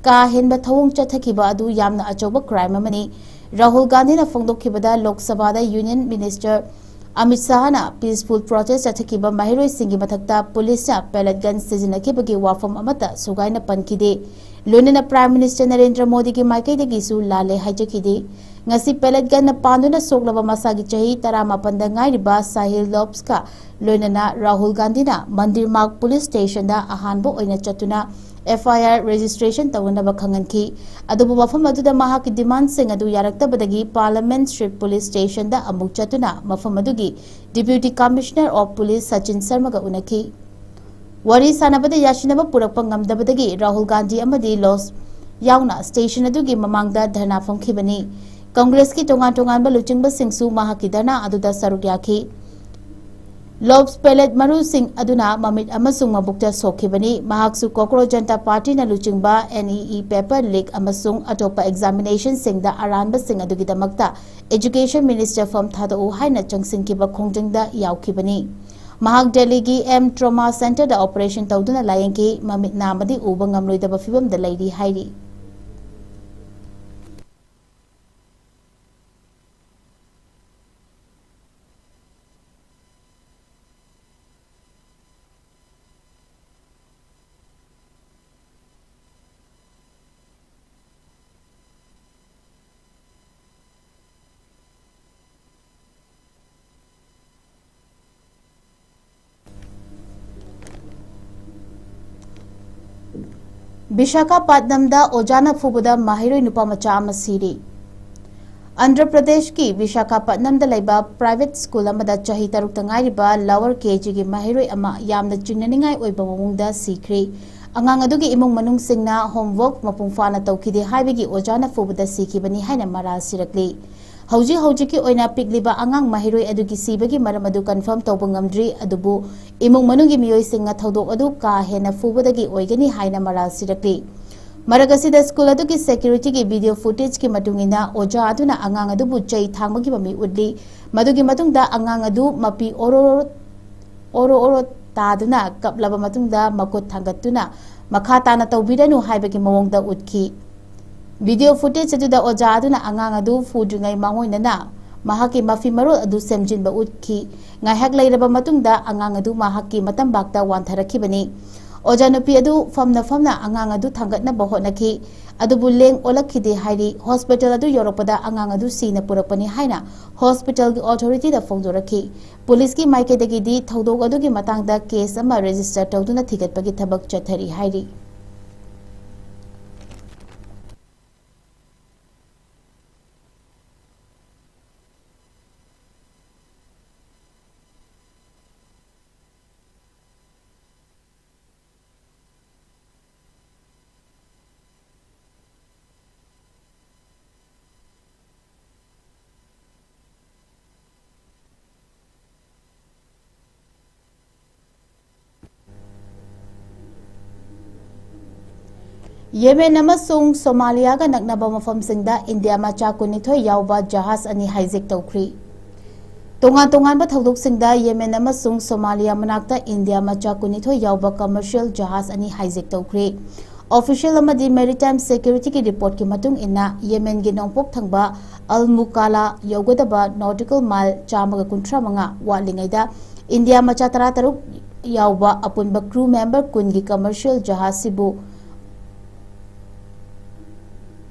ꯀꯥ ꯍꯦꯟꯕ ꯊꯧꯑꯣꯡ ꯆꯠꯊꯈꯤꯕ ꯑꯗꯨ ꯌꯥꯝꯅ ꯑꯆꯧꯕ crime ꯑꯃꯅꯤ꯫ ꯔꯥꯍꯨꯜ ꯒꯥꯟꯙꯤꯅ ꯐꯣꯡꯗꯣꯛꯈꯤꯕꯗ ꯂꯣꯛ ꯁꯚꯥꯗ Union Minister Amit ꯁꯥꯍꯅ peaceful protest ꯆꯠꯊꯈꯤꯕ ꯃꯍꯩꯔꯣꯏꯁꯤꯡꯒꯤ ꯃꯊꯛꯇ ꯄꯨꯂꯤꯁꯅ pellet gun ꯁꯤꯖꯤꯟꯅꯈꯤꯕꯒꯤ ꯋꯥꯐꯝ ꯑꯃꯠꯇ ꯁꯨꯒꯥꯏꯅ ꯄꯟꯈꯤꯗꯦ꯫ ꯂꯣꯏꯅꯅ Prime Minister ꯅꯔꯦꯟꯗ꯭ꯔ ꯃꯣꯗꯤꯒꯤ ꯃꯥꯏꯀꯩꯗꯒꯤꯁꯨ ꯂꯥꯜꯂꯦ ꯍꯥꯏꯖꯈꯤꯗꯦ꯫ ꯉꯁꯤ pellet gunꯅ ꯄꯥꯟꯗꯨꯅ ꯁꯣꯛꯂꯕ ꯃꯁꯥꯒꯤ ꯆꯍꯤ ꯇꯔꯥꯃꯥꯄꯟꯗ ꯉꯥꯏꯔꯤꯕ ꯁꯥꯍꯤꯜ ꯂꯣꯞꯁꯀ ꯂꯣꯏꯅꯅ ꯔꯥꯍꯨꯜ ꯒꯥꯟꯙꯤꯅ ꯃꯟꯗꯤꯔ ꯃꯥꯔꯒ police stationꯗ ꯑꯍꯥꯟꯕ ꯑꯣꯏꯅ ꯆꯠꯇꯨꯅ F I R registration ꯇꯧꯅꯅꯕ ꯈꯪꯍꯟꯈꯤ꯫ ꯑꯗꯨꯕꯨ ꯃꯐꯝ ꯑꯗꯨꯗ ꯃꯍꯥꯛꯀꯤ demandꯁꯤꯡ ꯑꯗꯨ ꯌꯥꯔꯛꯇꯕꯗꯒꯤ Parliament Street police stationꯗ ꯑꯃꯨꯛ ꯆꯠꯇꯨꯅ ꯃꯐꯝ ꯑꯗꯨꯒꯤ Deputy Commissioner of Police Sachin ꯁꯔꯃꯒ ꯎꯅꯈꯤ꯫ ꯋꯥꯔꯤ ꯁꯥꯟꯅꯕꯗ ꯌꯥꯁꯤꯟꯅꯕ ꯄꯨꯔꯛꯄ ꯉꯝꯗꯕꯗꯒꯤ ꯔꯥꯍꯨꯜ ꯒꯥꯟꯙꯤ ꯑꯃꯗꯤ ꯂꯣꯞꯁ ꯌꯥꯎꯅ station ꯑꯗꯨꯒꯤ ꯃꯃꯥꯡꯗ ꯙꯔꯅꯥ ꯐꯝꯈꯤꯕꯅꯤ꯫ ꯀꯪꯒ꯭ꯔꯦꯁꯀꯤ ꯇꯣꯉꯥꯟ ꯇꯣꯉꯥꯟꯕ ꯂꯨꯆꯤꯡꯕꯁꯤꯡꯁꯨ ꯃꯍꯥꯛꯀꯤ ꯙꯔꯅꯥ ꯑꯗꯨꯗ ꯁꯔꯨꯛ ꯌꯥꯈꯤ꯫ ꯂꯣꯞꯁ pellet ꯃꯔꯨꯁꯤꯡ ꯑꯗꯨꯅ ꯃꯃꯤꯠ ꯑꯃꯁꯨꯡ ꯃꯕꯨꯛꯇ ꯁꯣꯛꯈꯤꯕꯅꯤ꯫ ꯃꯍꯥꯛꯁꯨ ꯀꯣꯀ꯭ꯔꯣꯖ ꯖꯟꯇꯥ ꯄꯥꯔꯇꯤꯅ ꯂꯨꯆꯤꯡꯕ N E E paper leak ꯑꯃꯁꯨꯡ ꯑꯇꯣꯞꯄ examinationꯁꯤꯡꯗ ꯑꯔꯥꯟꯕꯁꯤꯡ ꯑꯗꯨꯒꯤꯗꯃꯛꯇ Education Minister ꯐꯝ ꯊꯥꯗꯣꯛꯎ ꯍꯥꯏꯅ ꯆꯪꯁꯤꯟꯈꯤꯕ ꯈꯣꯡꯖꯪꯗ ꯌꯥꯎꯈꯤꯕꯅꯤ꯫ ꯃꯍꯥꯛ ꯗꯦꯜꯂꯤꯒꯤ M Trauma Centreꯗ operation ꯇꯧꯗꯨꯅ ꯂꯥꯌꯦꯡꯈꯤ꯫ ꯃꯃꯤꯠ ꯅꯥꯃꯗꯤ ꯎꯕ ꯉꯝꯂꯣꯏꯗꯕ ꯐꯤꯕꯝꯗ ꯂꯩꯔꯤ ꯍꯥꯏꯔꯤ꯫ ꯕꯤꯁꯥꯈꯥꯄꯠꯅꯝꯗ ꯑꯣꯖꯥꯅ ꯐꯨꯕꯗ ꯃꯍꯩꯔꯣꯏ ꯅꯨꯄꯥ ꯃꯆꯥ ꯑꯃ ꯁꯤꯔꯤ꯫ ꯑꯟꯙ꯭ꯔ ꯄ꯭ꯔꯗꯦꯁꯀꯤ ꯕꯤꯁꯥꯈꯥꯄꯠꯅꯝꯗ ꯂꯩꯕ private school ꯑꯃꯗ ꯆꯍꯤ ꯇꯔꯨꯛꯇ ꯉꯥꯏꯔꯤꯕ lower K Gꯒꯤ ꯃꯍꯩꯔꯣꯏ ꯑꯃ ꯌꯥꯝꯅ ꯆꯤꯡꯅꯅꯤꯡꯉꯥꯏ ꯑꯣꯏꯕ ꯃꯑꯣꯡꯗ ꯁꯤꯈ꯭ꯔꯦ꯫ ꯑꯉꯥꯡ ꯑꯗꯨꯒꯤ ꯏꯃꯨꯡ ꯃꯅꯨꯡꯁꯤꯡꯅ homework ꯃꯄꯨꯡ ꯐꯥꯅ ꯇꯧꯈꯤꯗꯦ ꯍꯥꯏꯕꯒꯤ ꯑꯣꯖꯥꯅ ꯐꯨꯕꯗ ꯁꯤꯈꯤꯕꯅꯤ ꯍꯥꯏꯅ ꯃꯔꯥꯜ ꯁꯤꯔꯛꯂꯤ꯫ ꯍꯧꯖꯤꯛ ꯍꯧꯖꯤꯛꯀꯤ ꯑꯣꯏꯅ ꯄꯤꯛꯂꯤꯕ ꯑꯉꯥꯡ ꯃꯍꯩꯔꯣꯏ ꯑꯗꯨꯒꯤ ꯁꯤꯕꯒꯤ ꯃꯔꯝ ꯑꯗꯨ confirm ꯇꯧꯕ ꯉꯝꯗ꯭ꯔꯤ, ꯑꯗꯨꯕꯨ ꯏꯃꯨꯡ ꯃꯅꯨꯡꯒꯤ ꯃꯤꯑꯣꯏꯁꯤꯡꯅ ꯊꯧꯗꯣꯛ ꯑꯗꯨ ꯀꯥ ꯍꯦꯟꯅ ꯐꯨꯕꯗꯒꯤ ꯑꯣꯏꯒꯅꯤ ꯍꯥꯏꯅ ꯃꯔꯥꯜ ꯁꯤꯔꯛꯂꯤ꯫ ꯃꯔꯛ ꯑꯁꯤꯗ school ꯑꯗꯨꯒꯤ securityꯒꯤ video footageꯀꯤ ꯃꯇꯨꯡ ꯏꯟꯅ ꯑꯣꯖꯥ ꯑꯗꯨꯅ ꯑꯉꯥꯡ ꯑꯗꯨꯕꯨ ꯆꯩ ꯊꯥꯡꯕꯒꯤ ꯃꯃꯤ ꯎꯠꯂꯤ꯫ ꯃꯗꯨꯒꯤ ꯃꯇꯨꯡꯗ ꯑꯉꯥꯡ ꯑꯗꯨ ꯃꯄꯤ ꯑꯣꯔꯣ ꯑꯣꯔꯣ ꯑꯣꯔꯣ ꯇꯥꯗꯨꯅ ꯀꯞꯂꯕ ꯃꯇꯨꯡꯗ ꯃꯈꯨꯠ ꯊꯥꯡꯒꯠꯇꯨꯅ ꯃꯈꯥ ꯇꯥꯅ ꯇꯧꯕꯤꯔꯅꯨ ꯍꯥꯏꯕꯒꯤ ꯃꯑꯣꯡꯗ ꯎꯠꯈꯤ꯫ ꯚꯤꯗꯤꯑꯣ ꯐꯨꯇꯦꯖ ꯑꯗꯨꯗ ꯑꯣꯖꯥ ꯑꯗꯨꯅ ꯑꯉꯥꯡ ꯑꯗꯨ ꯐꯨꯗ꯭ꯔꯤꯉꯩ ꯃꯥꯡꯑꯣꯏꯅꯅ ꯃꯍꯥꯛꯀꯤ ꯃꯐꯤ ꯃꯔꯣꯜ ꯑꯗꯨ ꯁꯦꯝꯖꯤꯟꯕ ꯎꯠꯈꯤ꯫ ꯉꯥꯏꯍꯥꯛ ꯂꯩꯔꯕ ꯃꯇꯨꯡꯗ ꯑꯉꯥꯡ ꯑꯗꯨ ꯃꯍꯥꯛꯀꯤ ꯃꯇꯝꯕꯥꯛꯇ ꯋꯥꯟꯊꯔꯛꯈꯤꯕꯅꯤ꯫ ꯑꯣꯖꯥ ꯅꯨꯄꯤ ꯑꯗꯨ ꯐꯝꯅ ꯐꯝꯅ ꯑꯉꯥꯡ ꯑꯗꯨ ꯊꯥꯡꯒꯠꯅꯕ ꯍꯣꯠꯅꯈꯤ, ꯑꯗꯨꯕꯨ ꯂꯦꯡ ꯑꯣꯜꯂꯛꯈꯤꯗꯦ ꯍꯥꯏꯔꯤ꯫ ꯍꯣꯁꯄꯤꯇꯥꯜ ꯑꯗꯨ ꯌꯧꯔꯛꯄꯗ ꯑꯉꯥꯡ ꯑꯗꯨ ꯁꯤꯅ ꯄꯨꯔꯛꯄꯅꯤ ꯍꯥꯏꯅ ꯍꯣꯁꯄꯤꯇꯥꯜꯒꯤ ꯑꯣꯊꯣꯔꯤꯇꯤꯗ ꯐꯣꯡꯗꯣꯔꯛꯈꯤ꯫ ꯄꯨꯂꯤꯁꯀꯤ ꯃꯥꯏꯀꯩꯗꯒꯤꯗꯤ ꯊꯧꯗꯣꯛ ꯑꯗꯨꯒꯤ ꯃꯇꯥꯡꯗ ꯀꯦꯁ ꯑꯃ ꯔꯦꯖꯤꯁꯇꯔ ꯇꯧꯗꯨꯅ ꯊꯤꯒꯠꯄꯒꯤ ꯊꯕꯛ ꯆꯠꯊꯔꯤ ꯍꯥꯏꯔꯤ꯫ ꯌꯦꯃꯦꯟ ꯑꯃꯁꯨꯡ ꯁꯣꯃꯥꯂꯤꯌꯥꯒ ꯅꯛꯅꯕ ꯃꯐꯝꯁꯤꯡꯗ ꯏꯟꯗꯤꯌꯥ ꯃꯆꯥ ꯀꯨꯟꯅꯤꯊꯣꯏ ꯌꯥꯎꯕ ꯖꯍꯥꯖ ꯑꯅꯤ ꯍꯥꯏꯖꯦꯛ ꯇꯧꯈ꯭ꯔꯤ꯫ ꯇꯣꯉꯥꯟ ꯇꯣꯉꯥꯟꯕ ꯊꯧꯗꯣꯛꯁꯤꯡꯗ ꯌꯦꯃꯦꯟ ꯑꯃꯁꯨꯡ ꯁꯣꯃꯥꯂꯤꯌꯥ ꯃꯅꯥꯛꯇ ꯏꯟꯗꯤꯌꯥ ꯃꯆꯥ ꯀꯨꯟꯅꯤꯊꯣꯏ ꯌꯥꯎꯕ ꯀꯃꯔꯁꯤꯌꯦꯜ ꯖꯍꯥꯖ ꯑꯅꯤ ꯍꯥꯏꯖꯦꯛ ꯇꯧꯈ꯭ꯔꯦ꯫ ꯑꯣꯐꯤꯁꯤꯌꯦꯜ ꯑꯃꯗꯤ ꯃꯦꯔꯤꯇꯥꯏꯝ ꯁꯦꯀ꯭ꯌꯨꯔꯤꯇꯤꯒꯤ ꯔꯤꯄꯣꯔꯠꯀꯤ ꯃꯇꯨꯡ ꯏꯟꯅ, ꯌꯦꯃꯦꯟꯒꯤ ꯅꯣꯡꯄꯣꯛ ꯊꯪꯕ ꯑꯜ ꯃꯨꯀꯥꯂꯥ ꯌꯧꯒꯗꯕ ꯅꯣꯇꯤꯀꯦꯜ ꯃꯥꯏꯜ ꯆꯥꯝꯃꯒ ꯀꯨꯟꯊ꯭ꯔꯥ ꯃꯉꯥ ꯋꯥꯠꯂꯤꯉꯩꯗ ꯏꯟꯗꯤꯌꯥ ꯃꯆꯥ ꯇꯔꯥꯇꯔꯨꯛ ꯌꯥꯎꯕ ꯑꯄꯨꯟꯕ ꯀ꯭ꯔꯨ ꯃꯦꯝꯕꯔ ꯀꯨꯟꯒꯤ ꯀꯃꯔꯁꯤꯌꯦꯜ ꯖꯍꯥꯖꯁꯤꯕꯨ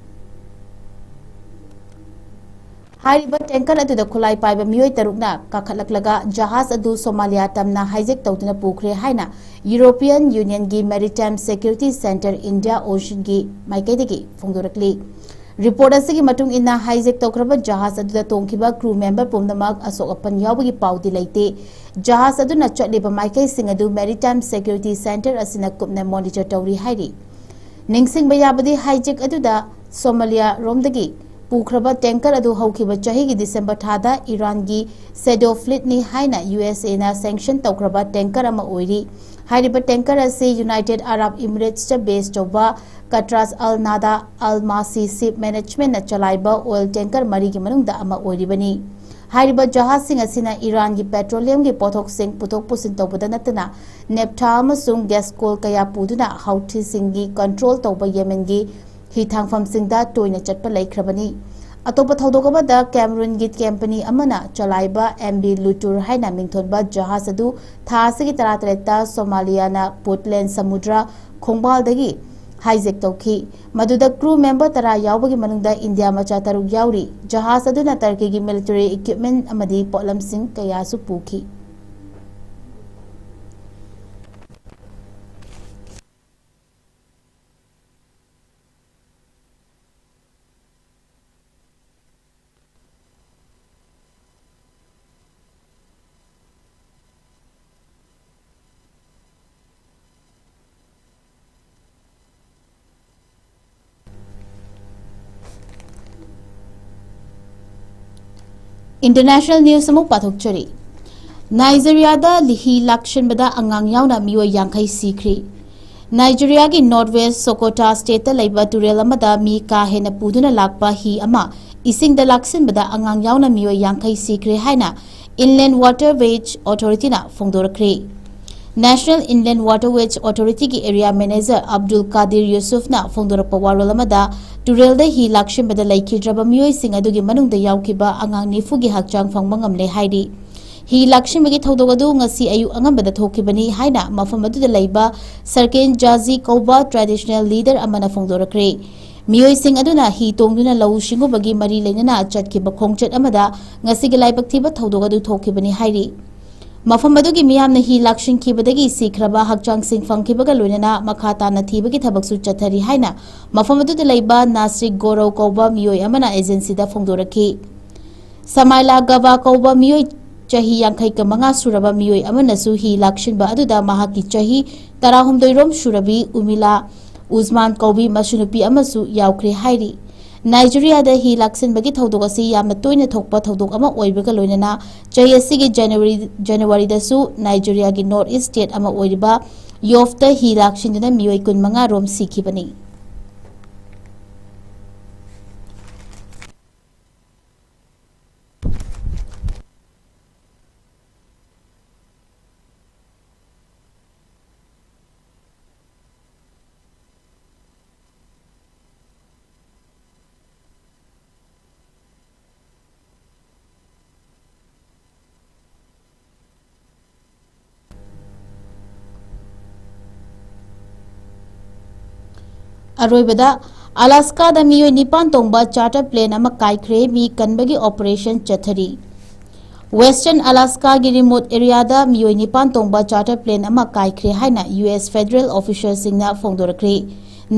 ꯍꯥꯏꯔꯤꯕ ꯇꯦꯡꯀꯔ ꯑꯗꯨꯗ ꯈꯨꯠꯂꯥꯏ ꯄꯥꯏꯕ ꯃꯤꯑꯣꯏ ꯇꯔꯨꯛꯅ ꯀꯥꯈꯠꯂꯛꯂꯒ ꯖꯍꯥꯖ ꯑꯗꯨ ꯁꯣꯃꯥꯂꯤꯌꯥ ꯇꯝꯅ ꯍꯥꯏꯖꯦꯛ ꯇꯧꯗꯨꯅ ꯄꯨꯈ꯭ꯔꯦ ꯍꯥꯏꯅ ꯌꯨꯔꯣꯄꯤꯌꯟ ꯌꯨꯅꯤꯌꯟꯒꯤ ꯃꯦꯔꯤꯇꯥꯏꯝ ꯁꯦꯀ꯭ꯌꯨꯔꯤꯇꯤ ꯁꯦꯟꯇꯔ ꯏꯟꯗꯤꯌꯥ ꯑꯣꯁꯤꯟꯒꯤ ꯃꯥꯏꯀꯩꯗꯒꯤ ꯐꯣꯡꯗꯣꯔꯛꯂꯤ꯫ ꯔꯤꯄꯣꯔꯠ ꯑꯁꯤꯒꯤ ꯃꯇꯨꯡ ꯏꯟꯅ, ꯍꯥꯏꯖꯦꯛ ꯇꯧꯈ꯭ꯔꯕ ꯖꯍꯥꯖ ꯑꯗꯨꯗ ꯇꯣꯡꯈꯤꯕ ꯀ꯭ꯔꯨ ꯃꯦꯝꯕꯔ ꯄꯨꯝꯅꯃꯛ ꯑꯁꯣꯛ ꯑꯄꯟ ꯌꯥꯎꯕꯒꯤ ꯄꯥꯎꯗꯤ ꯂꯩꯇꯦ꯫ ꯖꯍꯥꯖ ꯑꯗꯨꯅ ꯆꯠꯂꯤꯕ ꯃꯥꯏꯀꯩꯁꯤꯡ ꯑꯗꯨ ꯃꯦꯔꯤꯇꯥꯏꯝ ꯁꯦꯀ꯭ꯌꯨꯔꯤꯇꯤ ꯁꯦꯟꯇꯔ ꯑꯁꯤꯅ ꯀꯨꯞꯅ ꯃꯣꯅꯤꯇꯔ ꯇꯧꯔꯤ ꯍꯥꯏꯔꯤ꯫ ꯅꯤꯡꯁꯤꯡꯕ ꯌꯥꯕꯗꯤ, ꯍꯥꯏꯖꯦꯛ ꯑꯗꯨꯗ ꯁꯣꯃꯥꯂꯤꯌꯥ ꯔꯣꯝꯗꯒꯤ ꯄꯨꯈ꯭ꯔꯕ ꯇꯦꯡꯀꯔ ꯑꯗꯨ ꯍꯧꯈꯤꯕ ꯆꯍꯤꯒꯤ ꯗꯤꯁꯦꯝꯕꯔ ꯊꯥꯗ ꯏꯔꯥꯟꯒꯤ ꯁꯦꯗꯣ ꯐ꯭ꯂꯤꯠꯅꯤ ꯍꯥꯏꯅ ꯌꯨ ꯑꯦꯁ ꯑꯦꯅ ꯁꯦꯡꯁꯟ ꯇꯧꯈ꯭ꯔꯕ ꯇꯦꯡꯀꯔ ꯑꯃ ꯑꯣꯏꯔꯤ꯫ ꯍꯥꯏꯔꯤꯕ ꯇꯦꯡꯀꯔ ꯑꯁꯤ ꯌꯨꯅꯥꯏꯇꯦꯗ ꯑꯔꯥꯕ ꯏꯃꯤꯔꯦꯠꯁꯇ ꯕꯦꯖ ꯇꯧꯕ ꯀꯇ꯭ꯔꯥꯖ ꯑꯜ ꯅꯥꯗꯥ ꯑꯜ ꯃꯥꯁꯤ ꯁꯤꯞ ꯃꯦꯅꯦꯖꯃꯦꯟꯠꯅ ꯆꯂꯥꯏꯕ ꯑꯣꯏꯜ ꯇꯦꯡꯀꯔ ꯃꯔꯤꯒꯤ ꯃꯅꯨꯡꯗ ꯑꯃ ꯑꯣꯏꯔꯤꯕꯅꯤ꯫ ꯍꯥꯏꯔꯤꯕ ꯖꯍꯥꯖꯁꯤꯡ ꯑꯁꯤꯅ ꯏꯔꯥꯟꯒꯤ ꯄꯦꯇ꯭ꯔꯣꯂꯤꯌꯝꯒꯤ ꯄꯣꯠꯊꯣꯛꯁꯤꯡ ꯄꯨꯊꯣꯛ ꯄꯨꯁꯤꯟ ꯇꯧꯕꯗ ꯅꯠꯇꯅ, ꯅꯦꯞꯊꯥ ꯑꯃꯁꯨꯡ ꯒ꯭ꯌꯥꯁ ꯀꯣꯜ ꯀꯌꯥ ꯄꯨꯗꯨꯅ ꯍꯧꯊꯤꯁꯤꯡꯒꯤ ꯀꯟꯇ꯭ꯔꯣꯜ ꯇꯧꯕ ꯌꯦꯃꯦꯟꯒꯤ ꯍꯤꯊꯥꯡꯐꯝꯁꯤꯡꯗ ꯇꯣꯏꯅ ꯆꯠꯄ ꯂꯩꯈ꯭ꯔꯕꯅꯤ꯫ ꯑꯇꯣꯞꯄ ꯊꯧꯗꯣꯛ ꯑꯃꯗ, ꯀꯦꯃꯔꯨꯟꯒꯤ ꯀꯝꯄꯅꯤ ꯑꯃꯅ ꯆꯂꯥꯏꯕ ꯑꯦꯝ ꯕꯤ ꯂꯨꯇꯨꯔ ꯍꯥꯏꯅ ꯃꯤꯡꯊꯣꯟꯕ ꯖꯍꯥꯖ ꯑꯗꯨ ꯊꯥ ꯑꯁꯤꯒꯤ ꯇꯔꯥꯇꯔꯦꯠꯇ ꯁꯣꯃꯥꯂꯤꯌꯥꯅ ꯄꯨꯠꯂꯦꯟ ꯁꯃꯨꯗ꯭ꯔ ꯈꯣꯡꯕꯥꯜꯗꯒꯤ ꯍꯥꯏꯖꯦꯛ ꯇꯧꯈꯤ꯫ ꯃꯗꯨꯗ ꯀ꯭ꯔꯨ ꯃꯦꯝꯕꯔ ꯇꯔꯥ ꯌꯥꯎꯕꯒꯤ ꯃꯅꯨꯡꯗ ꯏꯟꯗꯤꯌꯥ ꯃꯆꯥ ꯇꯔꯨꯛ ꯌꯥꯎꯔꯤ꯫ ꯖꯍꯥꯖ ꯑꯗꯨꯅ ꯇꯔꯀꯤꯒꯤ ꯃꯤꯂꯤꯇꯔꯤ ꯏꯀ꯭ꯋꯤꯞꯃꯦꯟ ꯑꯃꯗꯤ ꯄꯣꯠꯂꯝꯁꯤꯡ ꯀꯌꯥꯁꯨ ꯄꯨꯈꯤ꯫ International news ꯑꯃꯨꯛ ꯄꯥꯊꯣꯛꯆꯔꯤ꯫ ꯅꯥꯏꯖꯦꯔꯤꯌꯥꯗ ꯍꯤ ꯂꯥꯛꯁꯤꯟꯕꯗ ꯑꯉꯥꯡ ꯌꯥꯎꯅ ꯃꯤꯑꯣꯏ ꯌꯥꯡꯈꯩ ꯁꯤꯈ꯭ꯔꯤ꯫ ꯅꯥꯏꯖꯦꯔꯤꯌꯥꯒꯤ ꯅꯣꯔꯠ ꯋꯦꯁ ꯁꯣꯀꯣꯇꯥ ꯁ꯭ꯇꯦꯠꯇ ꯂꯩꯕ ꯇꯨꯔꯦꯜ ꯑꯃꯗ ꯃꯤ ꯀꯥ ꯍꯦꯟꯅ ꯄꯨꯗꯨꯅ ꯂꯥꯛꯄ ꯍꯤ ꯑꯃ ꯏꯁꯤꯡꯗ ꯂꯥꯛꯁꯤꯟꯕꯗ ꯑꯉꯥꯡ ꯌꯥꯎꯅ ꯃꯤꯑꯣꯏ ꯌꯥꯡꯈꯩ ꯁꯤꯈ꯭ꯔꯦ ꯍꯥꯏꯅ Inland Waterways Authorityꯅ ꯐꯣꯡꯗꯣꯔꯛꯈ꯭ꯔꯦ꯫ National Inland Waterways Authorityꯒꯤ Area Manager Abdul Qadir Yusufꯅ ꯐꯣꯡꯗꯣꯔꯛꯄ ꯋꯥꯔꯣꯜ ꯑꯃꯗ, ꯇꯨꯔꯦꯜꯗ ꯍꯤ ꯂꯥꯛꯁꯤꯟꯕꯗ ꯂꯩꯈꯤꯗ꯭ꯔꯕ ꯃꯤꯑꯣꯏꯁꯤꯡ ꯑꯗꯨꯒꯤ ꯃꯅꯨꯡꯗ ꯌꯥꯎꯈꯤꯕ ꯑꯉꯥꯡ ꯅꯤꯐꯨꯒꯤ ꯍꯛꯆꯥꯡ ꯐꯪꯕ ꯉꯝꯂꯦ ꯍꯥꯏꯔꯤ꯫ ꯍꯤ ꯂꯥꯛꯁꯤꯟꯕꯒꯤ ꯊꯧꯗꯣꯛ ꯑꯗꯨ ꯉꯁꯤ ꯑꯌꯨꯛ ꯑꯉꯟꯕꯗ ꯊꯣꯛꯈꯤꯕꯅꯤ ꯍꯥꯏꯅ ꯃꯐꯝ ꯑꯗꯨꯗ ꯂꯩꯕ ꯁꯔꯀꯦꯟ ꯖꯥꯖꯤ ꯀꯧꯕ traditional leader ꯑꯃꯅ ꯐꯣꯡꯗꯣꯔꯛꯈ꯭ꯔꯦ꯫ ꯃꯤꯑꯣꯏꯁꯤꯡ ꯑꯗꯨꯅ ꯍꯤ ꯇꯣꯡꯗꯨꯅ ꯂꯧꯎ ꯁꯤꯡꯎꯕꯒꯤ ꯃꯔꯤ ꯂꯩꯅꯅ ꯆꯠꯈꯤꯕ ꯈꯣꯡꯆꯠ ꯑꯃꯗ ꯉꯁꯤꯒꯤ ꯂꯥꯏꯕꯛ ꯊꯤꯕ ꯊꯧꯗꯣꯛ ꯑꯗꯨ ꯊꯣꯛꯈꯤꯕꯅꯤ ꯍꯥꯏꯔꯤ꯫ ꯃꯐꯝ ꯑꯗꯨꯒꯤ ꯃꯤꯌꯥꯝꯅ ꯍꯤ ꯂꯥꯛꯁꯤꯟꯈꯤꯕꯗꯒꯤ ꯁꯤꯈ꯭ꯔꯕ ꯍꯛꯆꯥꯡꯁꯤꯡ ꯐꯪꯈꯤꯕꯒ ꯂꯣꯏꯅꯅ ꯃꯈꯥ ꯇꯥꯅ ꯊꯤꯕꯒꯤ ꯊꯕꯛꯁꯨ ꯆꯠꯊꯔꯤ ꯍꯥꯏꯅ ꯃꯐꯝ ꯑꯗꯨꯗ ꯂꯩꯕ ꯅꯥꯁꯤꯛ ꯒꯣꯔꯧ ꯀꯧꯕ ꯃꯤꯑꯣꯏ ꯑꯃꯅ agencyꯗ ꯐꯣꯡꯗꯣꯔꯛꯈꯤ꯫ ꯁꯃꯥꯏꯂꯥ ꯒꯕꯥ ꯀꯧꯕ ꯃꯤꯑꯣꯏ ꯆꯍꯤ ꯌꯥꯡꯈꯩꯒ ꯃꯉꯥ ꯁꯨꯔꯕ ꯃꯤꯑꯣꯏ ꯑꯃꯅꯁꯨ ꯍꯤ ꯂꯥꯛꯁꯤꯟꯕ ꯑꯗꯨꯗ ꯃꯍꯥꯛꯀꯤ ꯆꯍꯤ ꯇꯔꯥꯍꯨꯝꯗꯣꯏ ꯔꯣꯝ ꯁꯨꯔꯕꯤ ꯎꯃꯤꯂꯥ ꯎꯖꯃꯥꯟ ꯀꯧꯕꯤ ꯃꯁꯨ ꯅꯨꯄꯤ ꯑꯃꯁꯨ ꯌꯥꯎꯈ꯭ꯔꯦ ꯍꯥꯏꯔꯤ꯫ ꯅꯥꯏꯖꯦꯔꯤꯌꯥꯗ ꯍꯤ ꯂꯥꯛꯁꯤꯟꯕꯒꯤ ꯊꯧꯗꯣꯛ ꯑꯁꯤ ꯌꯥꯝꯅ ꯇꯣꯏꯅ ꯊꯣꯛꯄ ꯊꯧꯗꯣꯛ ꯑꯃ ꯑꯣꯏꯕꯒ ꯂꯣꯏꯅꯅ ꯆꯍꯤ ꯑꯁꯤꯒꯤ ꯖꯅꯋꯥꯔꯤ, ꯖꯅꯋꯥꯔꯤꯗꯁꯨ ꯅꯥꯏꯖꯦꯔꯤꯌꯥꯒꯤ North East State ꯑꯃ ꯑꯣꯏꯔꯤꯕ ꯌꯣꯐꯇ ꯍꯤ ꯂꯥꯛꯁꯤꯟꯗꯨꯅ ꯃꯤꯑꯣꯏ ꯀꯨꯟꯃꯉꯥ ꯔꯣꯝ ꯁꯤꯈꯤꯕꯅꯤ꯫ ꯑꯔꯣꯏꯕꯗ, ꯑꯂꯥꯁꯀꯥꯗ ꯃꯤꯑꯣꯏ ꯅꯤꯄꯥꯟ ꯇꯣꯡꯕ ꯆꯥꯔꯇꯔ ꯄ꯭ꯂꯦꯟ ꯑꯃ ꯀꯥꯏꯈ꯭ꯔꯦ꯫ ꯃꯤ ꯀꯟꯕꯒꯤ ꯑꯣꯄꯔꯦꯁꯟ ꯆꯠꯊꯔꯤ꯫ ꯋꯦꯁꯇꯔꯟ ꯑꯂꯥꯁꯀꯥꯒꯤ ꯔꯤꯃꯣꯠ ꯑꯦꯔꯤꯌꯥꯗ ꯃꯤꯑꯣꯏ ꯅꯤꯄꯥꯟ ꯇꯣꯡꯕ ꯆꯥꯔꯇꯔ ꯄ꯭ꯂꯦꯟ ꯑꯃ ꯀꯥꯏꯈ꯭ꯔꯦ ꯍꯥꯏꯅ ꯌꯨ ꯑꯦꯁ ꯐꯦꯗꯔꯦꯜ ꯑꯣꯐꯤꯁꯤꯌꯦꯜꯁꯤꯡꯅ ꯐꯣꯡꯗꯣꯔꯛꯈ꯭ꯔꯦ꯫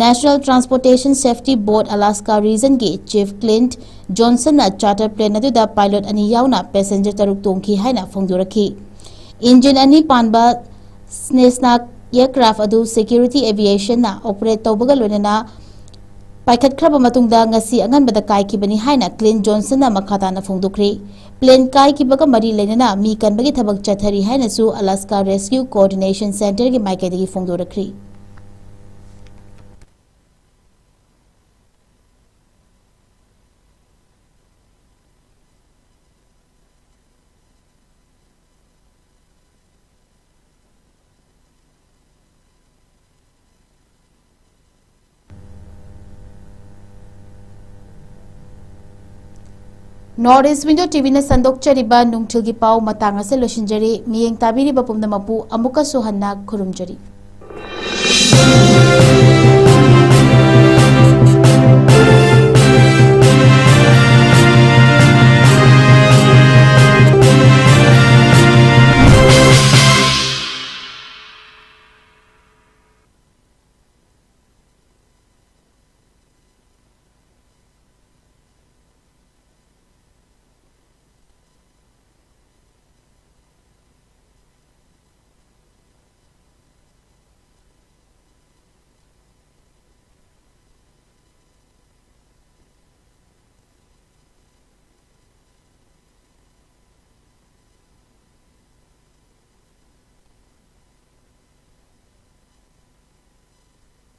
National transportation safety board Alaska ꯔꯤꯖꯟꯒꯤ ꯆꯤꯐ ꯀ꯭ꯂꯤꯟꯠ ꯖꯣꯟꯁꯟꯅ ꯆꯥꯔꯇꯔ ꯄ꯭ꯂꯦꯟ ꯑꯗꯨꯗ ꯄꯥꯏꯂꯣꯠ ꯑꯅꯤ ꯌꯥꯎꯅ ꯄꯦꯁꯦꯟꯖꯔ ꯇꯔꯨꯛ ꯇꯣꯡꯈꯤ ꯍꯥꯏꯅ ꯐꯣꯡꯗꯣꯔꯛꯈꯤ꯫ ꯏꯟꯖꯤꯟ ꯑꯅꯤ ꯄꯥꯟꯕ ꯁ꯭ꯅꯦꯁꯅꯥ ꯑꯦꯌꯔꯀ꯭ꯔꯥꯐ ꯑꯗꯨ ꯁꯦꯀ꯭ꯌꯨꯔꯤꯇꯤ ꯑꯦꯚꯤꯌꯦꯁꯟꯅ ꯑꯣꯄꯔꯦꯠ ꯇꯧꯕꯒ ꯂꯣꯏꯅꯅ ꯄꯥꯏꯈꯠꯈ꯭ꯔꯕ ꯃꯇꯨꯡꯗ ꯉꯁꯤ ꯑꯉꯟꯕꯗ ꯀꯥꯏꯈꯤꯕꯅꯤ ꯍꯥꯏꯅ ꯀ꯭ꯂꯤꯟ ꯖꯣꯟꯁꯟꯅ ꯃꯈꯥ ꯇꯥꯅ ꯐꯣꯡꯗꯣꯛꯈ꯭ꯔꯤ꯫ ꯄ꯭ꯂꯦꯟ ꯀꯥꯏꯈꯤꯕꯒ ꯃꯔꯤ ꯂꯩꯅꯅ ꯃꯤ ꯀꯟꯕꯒꯤ ꯊꯕꯛ ꯆꯠꯊꯔꯤ ꯍꯥꯏꯅꯁꯨ ꯑꯂꯥꯁꯀꯥ ꯔꯦꯁꯀ꯭ꯌꯨ ꯀꯣꯑꯣꯔꯗꯤꯅꯦꯁꯟ ꯁꯦꯟꯇꯔꯒꯤ ꯃꯥꯏꯀꯩꯗꯒꯤ ꯐꯣꯡꯗꯣꯔꯛꯈ꯭ꯔꯤ꯫ North East Window ꯇꯤ ꯚꯤꯅ ꯁꯟꯗꯣꯛꯆꯔꯤꯕ ꯅꯨꯡꯊꯤꯜꯒꯤ ꯄꯥꯎ ꯃꯇꯥꯡ ꯑꯁꯤ ꯂꯣꯏꯁꯤꯟꯖꯔꯤ꯫ ꯃꯤꯠꯌꯦꯡ ꯇꯥꯕꯤꯔꯤꯕ ꯄꯨꯝꯅꯃꯛꯄꯨ ꯑꯃꯨꯛꯀꯁꯨ ꯍꯟꯅ ꯈꯨꯔꯨꯝꯖꯔꯤ꯫